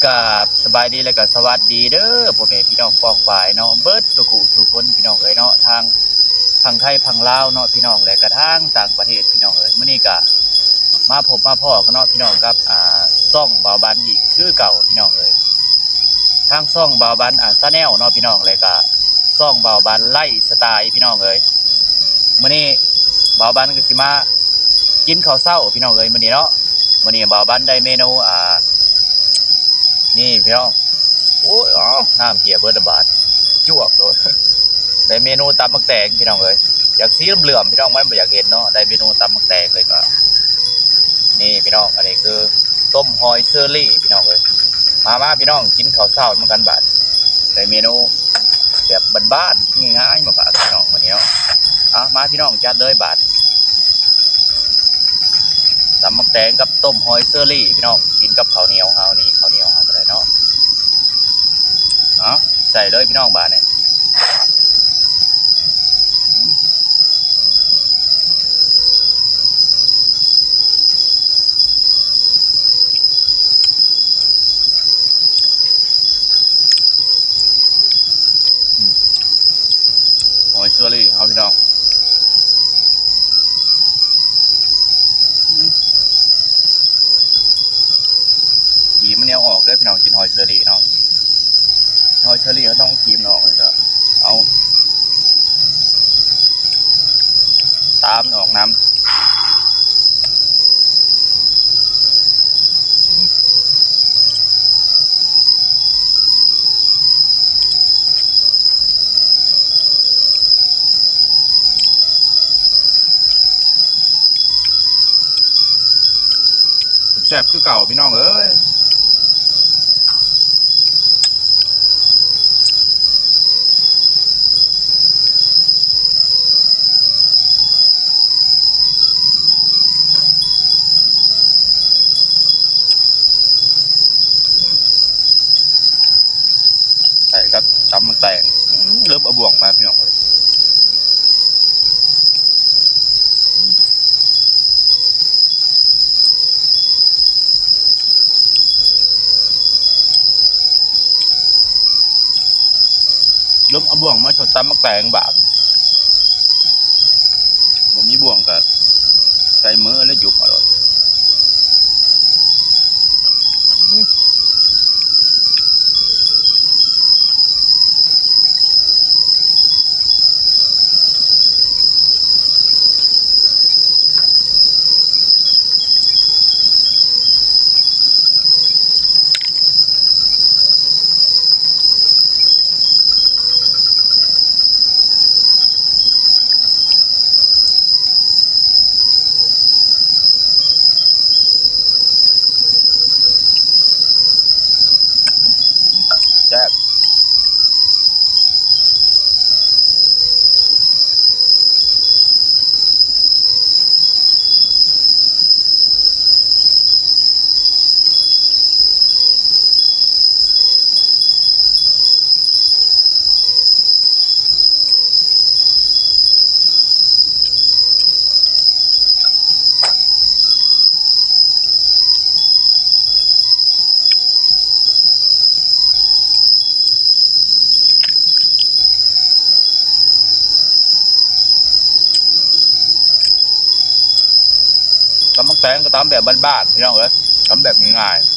ກາບສະບາຍດີ ແລະກະສະຫວັດດີເດີ ພໍ່ແມ່ພີ່ນ້ອງປ້ອງປາຍເນາະ ເບິດສູ່ຜູ້ສູ່ຄົນ ພີ່ນ້ອງເອີຍເນາະ ທາງ ທາງໄທ ທາງລາວເນາະ ພີ່ນ້ອງ ແລະກະທາງຕ່າງປະເທດ ພີ່ນ້ອງເອີຍ. ມື້ນີ້ກະມາພົບມາພໍ້ກັນເນາະ ພີ່ນ້ອງ ກັບ ອ່າ ຊ່ອງບ່າວບັນອີກຄືເກົ່າ ພີ່ນ້ອງເອີຍ. ທາງຊ່ອງບ່າວບັນ ອ່າ Channel ເນາະ ພີ່ນ້ອງ ແລະກະຊ່ອງບ່າວບັນໄລຟ໌ສະໄຕລ໌ ພີ່ນ້ອງເອີຍ. ມື້ນີ້ບ່າວບັນກະຊິມາກິນເຂົ້າເຊົ້າ ພີ່ນ້ອງເອີຍ ມື້ນີ້ເນາະ. ມື້ນີ້ບ່າວບັນໄດ້ເມນູ ອ່າ ນີ້ພີ່ນ້ອງ ໂອ້ຍ ອ້າວ ນ້ຳເຫ້ຍເບິດລະບາດ ຈວກໂລດ. ໄດ້ເມນູຕຳໝາກແຕງ ພີ່ນ້ອງເອີຍ ຢາກສີເຫຼືອມໆ ພີ່ນ້ອງ ມັນບໍ່ຢາກເຫັນເນາະ. ໄດ້ເມນູຕຳໝາກແຕງເລີຍກະ ນີ້ພີ່ນ້ອງ ອັນນີ້ຄືຕົ້ມຫອຍເຊີຣີ ພີ່ນ້ອງເອີຍ. ມາໆ ພີ່ນ້ອງ ກິນເຂົ້າເຊົ້ານຳກັນບາດ. ໄດ້ເມນູແບບບ້ານໆ ກິນງ່າຍໆ ມາຝາກພີ່ນ້ອງມື້ນີ້ເນາະ. ເອົາ ມາພີ່ນ້ອງ ຈັດເລີຍບາດ. ຕຳໝາກແຕງກັບຕົ້ມຫອຍເຊີຣີ ພີ່ນ້ອງ ກິນກັບເຂົ້າໜຽວເຮົານີ້ ເຂົ້າໜຽວເຮົາກະໄດ້ເນາະ. ເອົາ ໃສ່ເລີຍພີ່ນ້ອງບາດນີ້. ອືມ ຫອຍເຊີຣີເຮົາ ພີ່ນ້ອງ. ອືມ ຂີມມັນແນວອອກເດີພີ່ນ້ອງ ກິນຫອຍເຊີຣີເນາະ. ຫອຍເຊີຣີເຮົາຕ້ອງຂີມມັນອອກ ແລ້ວກະເອົາຕາມັນອອກນຳ. ແຊບຄືເກົ່າພີ່ນ້ອງເອີຍ. ໃສ່ກັບຕຳໝາກແຕງ ອືມ ເລີ່ມເອົາບ່ວງມາພີ່ນ້ອງເອີຍ. ເລີ່ມເອົາບ່ວງມາຊົດຕຳໝາກແຕງບາດ ບໍ່ມີບ່ວງກະໃຊ້ມືແລ້ວຫຍຸບເອົາໂລດ. ແຊບ. ຕຳໝາກແຕງກະຕຳແບບບ້ານໆ ພີ່ນ້ອງເອີຍ ຕຳແບບງ່າຍໆ.